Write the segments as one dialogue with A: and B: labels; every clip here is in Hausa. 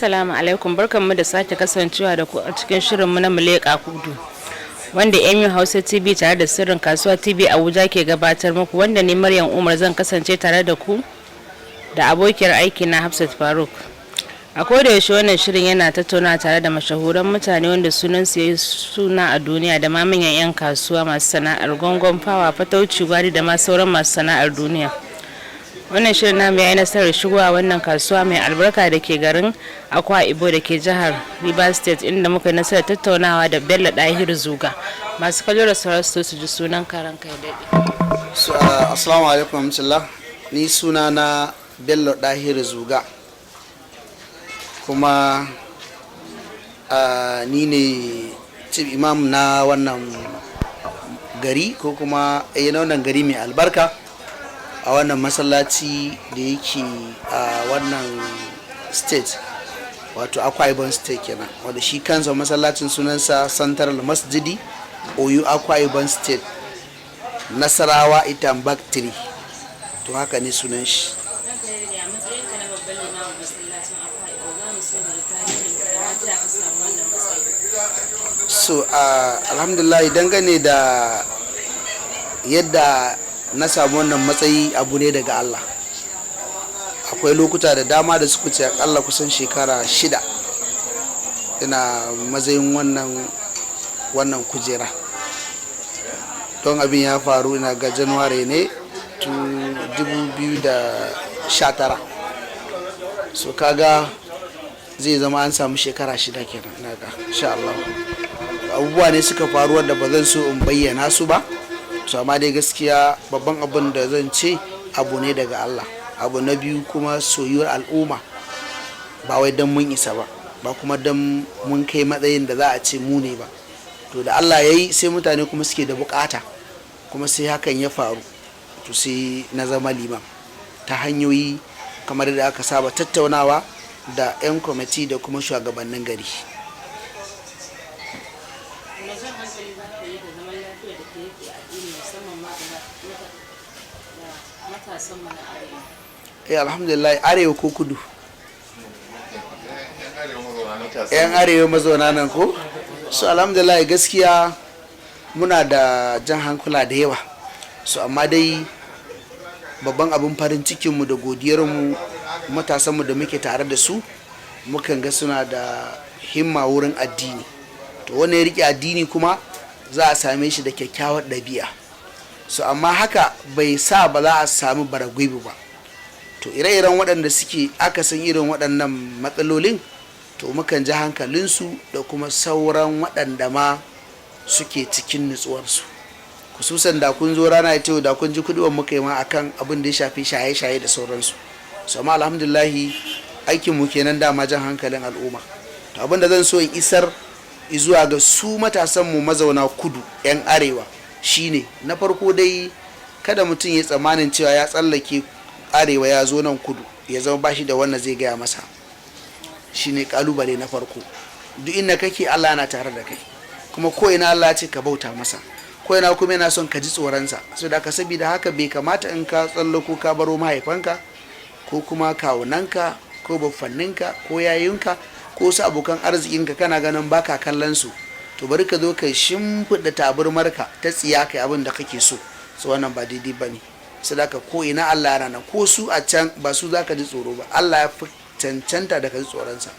A: Assalamu alaikum, barkanmu da sake kasancewa da ku a cikin shirinmu na Muleka Kudu, wanda MU Hausa TV tare da Sirrin Kasuwa TV Abuja ke gabatar muku, wanda ni Maryam Umar zan kasance tare da ku da abokiyar aiki na Hafsat Faruk. A koda yaushe wannan shirin yana tattauna tare da mashahuran mutane wanda sunan su yayi suna a duniya, da ma manyan 'yan kasuwa masu sana'ar gongon fawa, fatauci, gwari da ma sauran masu sana'ar duniya. Wannan shirin namu ya yi nasarar shigowa wannan kasuwa mai albarka da ke garin Akwa Ibom da ke jihar Rivers State, inda muka yi nasarar tattaunawa da Bello Dahiru Zuga. Masu kallo da sauran su su ji sunan karan kai daɗe.
B: So, assalamu alaikum warahmatullah. Ni suna na Bello Dahiru Zuga, kuma ni ne chief imam na wannan gari, ko kuma na wannan gari mai albarka, a wannan masallaci da yake a wannan state, wato Akwa Ibom State kenan, wanda shi kansa masallacin sunansa Central Masjidi, Oyo, Akwa Ibom State, Nasarawa Itam Baktery. To, haka ne sunan shi.
A: A matsayinka na babban limamin masallacin Akwa Ibom, za mu so mu ji tarihin ka da ma ta ka samu wannan matsayi.
B: So alhamdulillah, dangane da yadda na samu wannan matsayi, abu ne daga Allah. Akwai lokuta da dama da suka ce akalla kusan shekara 6 ina matsayin wannan kujera, don abin ya faru ina ga January ne 2019. So kaga zai zama an samu shekara 6 kenan ina ga, insha Allah. Abubuwa ne suka faru wanda ba zan so in bayyana su ba. So amma dai gaskiya, babban abin da zan ce, abu ne daga Allah. Abu na biyu kuma, soyuwar al'umma. Ba wai don mun isa ba, ba kuma don mun kai matsayin da za a ce mu ne ba. To, da Allah ya yi, sai mutane kuma suke da bukata, kuma sai hakan ya faru. To, sai na zama liman ta hanyoyi kamar da aka saba tattaunawa da 'yan kwamiti da kuma shugabannin gari.
A: Wane jan hankali za ka yi da zaman lafiya da ke yake addini, musamman ma da matasan mu na arewa?
B: Eh, alhamdulillah. Arewa ko kudu? Yan arewa mazauna nan ko? So alhamdulillah, gaskiya muna da jan hankula da yawa. So amma dai babban abin farin cikinmu da godiyarmu, matasanmu da muke tare da su, mukan ga suna da himma wurin addini. To, wanda ya rike addini kuma za a same shi da kyakkyawar ɗabi'a. So amma haka bai sa ba za a sami baragwibi ba. To, ire-iren waɗanda suke aka san irin waɗannan matsalolin, to mukan ji hankalinsu da kuma sauran waɗanda ma suke cikin nutsuwarsu. Kususan da kun zo rana ita, da kun ji kuɗuwan muka yi ma akan abin da ya shafi shaye-shaye da sauransu. So amma alhamdulillahi, aikin mu kenan dama, jan hankalin al'umma. To, abin da zan so in isar zuwa ga su matasan mu mazauna kudu, 'yan arewa, shine na farko dai, kada mutum ya tsammanin cewa ya tsallake arewa ya zo nan kudu, ya zama bashi da wannan zai gaya masa. Shine kalubale na farko. Duk inda kake, Allah yana tare da kai, kuma ko ina Allah ce ka bauta masa, ko ina kuma yana son ka ji tsoronsa. So da ka saboda haka, bai kamata in ka tsallako ka baro mahaifanka ko kuma kawunanka ko baffanninka ko yayunka ko wasu abokan arzikinka, kana ganin baka kallon su, to bari ka zo ka shimfiɗa taburmarka ta tsiya, kai abin da kake so. So wannan ba daidai ba ne. Sadaka ko ina Allah yana nan. Ko su a can, ba su za ka ji tsoro ba, Allah ya fi cancanta da ka ji tsoronsa.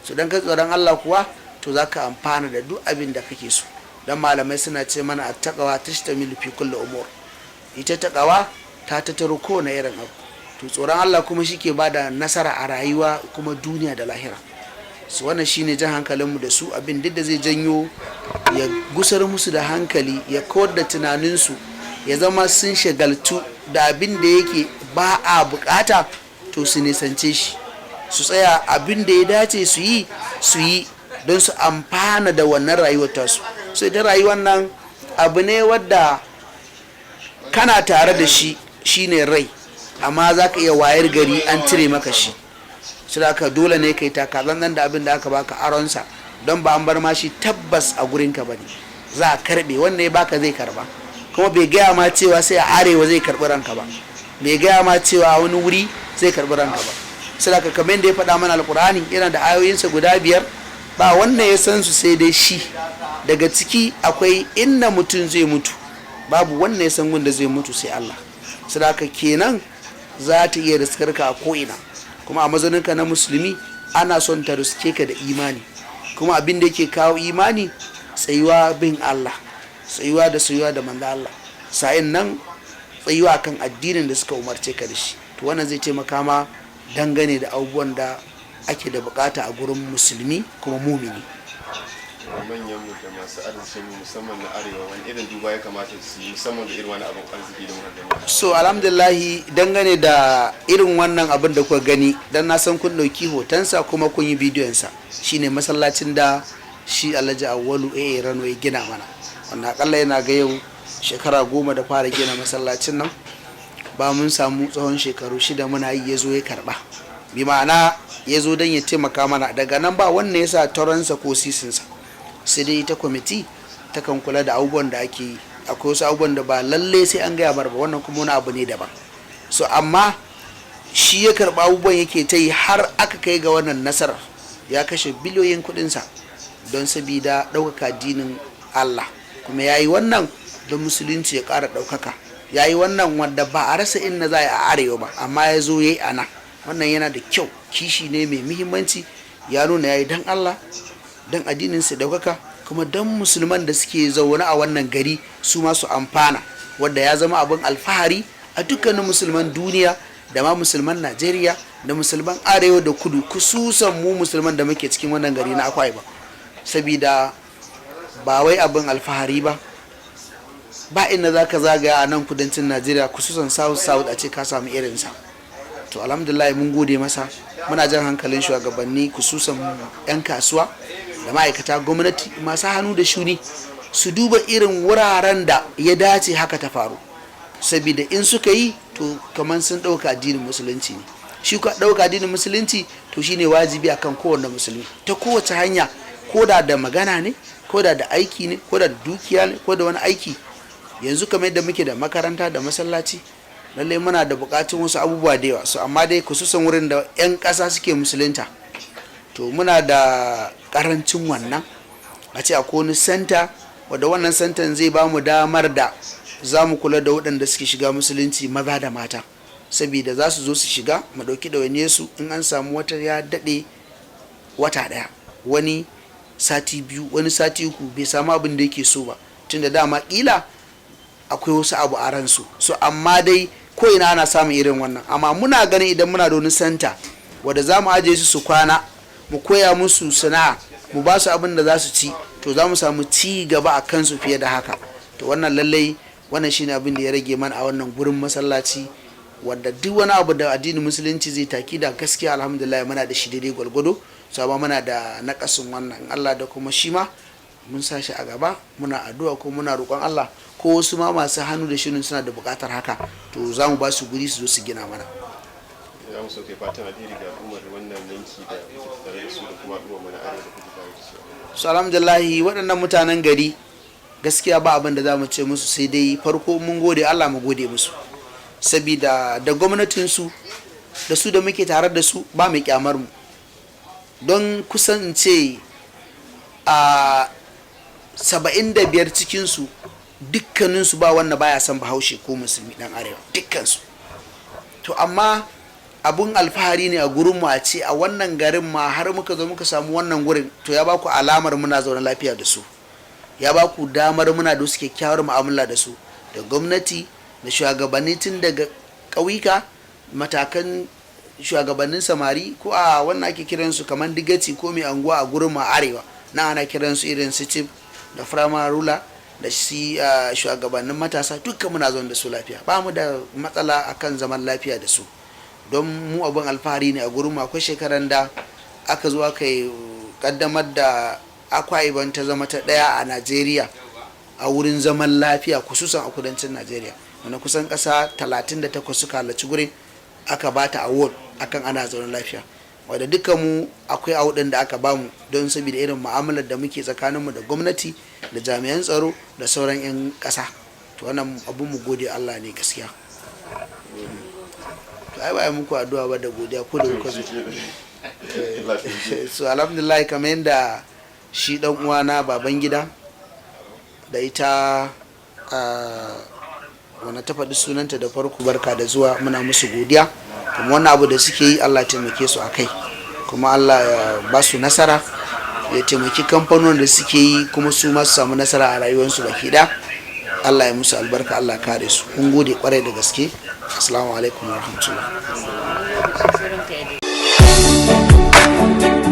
B: So dan ka tsoron Allah kuwa, to za ka amfana da duk abin da kake so. Dan malamai suna ce mana التقوى تشتمل في كل أمور. Ita taqwa ta tattaro kowane irin abu. To, tsoron Allah kuma shi ke bada nasara a rayuwa, kuma duniya da lahira. Su wannan shine jan hankalinmu da su. Abin duk da zai janyo ya gusar musu da hankali, ya kawar da tunaninsu, ya zama sun shagaltu da abin da yake ba a bukata, to su nisance shi, su tsaya abin da ya dace su yi, su yi don su amfana da wannan rayuwar tasu. So ita rayuwar nan abu ne wadda kana tare da shi, shine rai, amma za ka iya wayar gari an cire maka shi. Su da dole ne kai taka nan da abin da aka baka aronsa, don ba an bar ma shi tabbas a gurinka ba ne. Za a karbe, wanda ya baka zai karba, kuma bai gaya ma cewa sai a arewa zai karbi ranka ba, bai gaya ma cewa wani wuri zai karbi ranka ba. Sadaka kamar yadda ya faɗa mana Alkur'ani, yana da ayoyinsa guda 5, ba wannan ya san su sai dai shi. Daga ciki akwai inna mutum zai mutu, babu wannan ya san wanda zai mutu sai Allah. Sadaka kenan za ta iya riskar ka a ko'ina, kuma a mazauninka na musulmi ana son ta riske ka da imani. Kuma abin da yake kawo imani, tsayuwa bin Allah, tsayuwa da tsayuwa da manzo Allah, sa'in nan tsayuwa kan addinin da suka umarce ka da shi. To wannan zai taimaka ma dangane da abubuwan da ake da bukata a gurin musulmi kuma mumini.
C: Manyan mu da masu arzikin musamman na arewa, wani irin duba ya kamata su yi musamman da irin wani abin arziki da muka gani?
B: So alhamdulillahi, dangane da irin wannan abin da kuka gani, dan na san kun ɗauki hotonsa kuma kun yi bidiyonsa, shine masallacin da shi Alhaji Awwalu A Rano ya gina mana. Wannan akalla yana ga yau shekara 10 da fara gina masallacin nan. Ba mun samu tsawon shekaru 6 muna yi, ya zo ya karba, bi ma'ana ya zo don ya taimaka mana. Daga nan ba wannan ya sa taronsa ko sisinsa, sai dai ita kwamiti takan kula da abubuwan da ake yi. Akwai wasu abubuwan da ba lalle sai an gaya bar ba, wannan kuma wani abu ne daban. So amma shi ya karba abubuwan yake ta yi har aka kai ga wannan nasarar. Ya kashe biliyoyin kuɗinsa don sabida ɗaukaka addinin Allah, kuma ya yi wannan don musulunci ya ƙara ɗaukaka. Ya yi wannan wanda ba a rasa inda za a yi a arewa ba, amma ya zo ya yi a nan. Wannan yana da kyau, kishi ne mai muhimmanci. Ya nuna ya yi don Allah, don addinin su ɗaukaka, kuma don musulman da suke zaune a wannan gari su ma su amfana, wanda ya zama abin alfahari a dukkanin musulman duniya da ma musulman Najeriya da musulman arewa da kudu, kususan mu musulman da muke cikin wannan gari na Akwa Ibom. Sabida ba wai abin alfahari ba, ba inda za ka zagaya a nan kudancin Najeriya, kususan south south, a ce ka samu irinsa. To alhamdulillah, mun gode masa. Muna jan hankalin shugabanni, kususan 'yan kasuwa da ma'aikata gwamnati masu hannu da shuni, su duba irin wuraren da ya dace haka ta faru, saboda in suka yi to kamar sun ɗauka addinin musulunci ne. Shi ka ɗauka addinin musulunci to shine wajibi akan kowanne musulmi ta kowace hanya, ko da da magana ne, ko da da aiki ne, ko da dukiya ne, ko da wani aiki. Yanzu kamar yadda muke da makaranta da masallaci, lallai muna da bukatun wasu abubuwa da yawa. So amma dai kususan wurin da 'yan ƙasa suke musulunta, to muna da karancin wannan. A ce akwai wani center wadda wannan santan zai ba mu damar da za mu kula da waɗanda suke shiga musulunci maza da mata, saboda za su zo su shiga, mu ɗauki ɗawainiyar su. In an samu wata ya daɗe wata ɗaya, wani sati 2, wani sati 3, bai samu abin da yake so ba, tunda dama ƙila akwai wasu abu a ransu. So amma dai ko ina ana samun irin wannan, amma muna ganin idan muna da wani center wadda za mu ajiye su su kwana, mu koya musu sana'a, mu ba su abin da za su ci, to za mu samu ci gaba a kansu fiye da haka. To wannan lallai wannan shine abin da ya rage mana a wannan gurin masallaci, wadda duk wani abu da addinin musulunci zai taki da gaskiya, alhamdulillah muna da shi daidai gwargwado. So amma muna da nakasin wannan. Allah da kuma shi ma mun sa shi a gaba, muna addu'a ko muna roƙon Allah, ko wasu ma masu hannu da shirin suna da buƙatar haka, to za mu ba su guri su zo su gina mana.
C: Za mu so kai fatan alheri ga al'ummar wannan yanki da kuke tare da su da kuma al'ummar mana arewa da kuke tare da su.
B: So alhamdulillahi, waɗannan mutanen gari gaskiya ba abin da za mu ce musu sai dai farko mun gode Allah, mu gode musu, sabida da gwamnatinsu da su da muke tare da su ba mai kyamar mu. Don kusan in ce a 75 cikinsu, dukkaninsu ba wanda baya son Bahaushe ko musulmi dan arewa, dukkansu. To amma abun alfahari ne a gurinmu a ce a wannan garin ma har muka zo muka samu wannan gurin. To ya baku alamar muna zaune lafiya da su, ya baku damar muna da wasu kyakkyawar mu'amala da su, da gwamnati da shugabanni, tun daga ƙauyuka, matakan shugabannin samari, ko a wannan ake kiransu kamar digaci ko mai anguwa a gurin ma arewa na ana kiransu irin su chief da primary ruler da shi shugabannin matasa. Dukkan muna zaune da su lafiya, ba mu da matsala akan zaman lafiya da su. Don mu abin alfahari ne a gurin mu. Akwai shekaran da aka zo aka yi kaddamar da Akwa Ibom ta zama ta ɗaya a Najeriya a wurin zaman lafiya, kususan a kudancin Najeriya, wanda kusan ƙasa 38 suka halarci gurin, aka bata award akan ana zaune lafiya, wadda dukkan mu akwai award da aka bamu don saboda irin mu'amalar da muke tsakaninmu da gwamnati da jami'an tsaro da sauran 'yan ƙasa. To wannan abun mu gode Allah ne gaskiya. To ai ba ai muku addu'a ba da godiya ko da kuka zo.
C: Allah ya taimake.
B: So alhamdulillah, kamar yadda shi dan uwana baban gida da ita wanda ta faɗi sunanta da farko, barka da zuwa, muna musu godiya. Kuma wannan abu da suke yi, Allah ya taimake su a kai, kuma Allah ya ba su nasara, ya taimaki kamfanonin da suke yi, kuma su ma su samu nasara a rayuwarsu baki ɗaya. Allah ya musu albarka, Allah ya kare su. Kun gode kwarai da gaske. Assalamu alaikum warahmatullahi.
A: Sirrin ka ya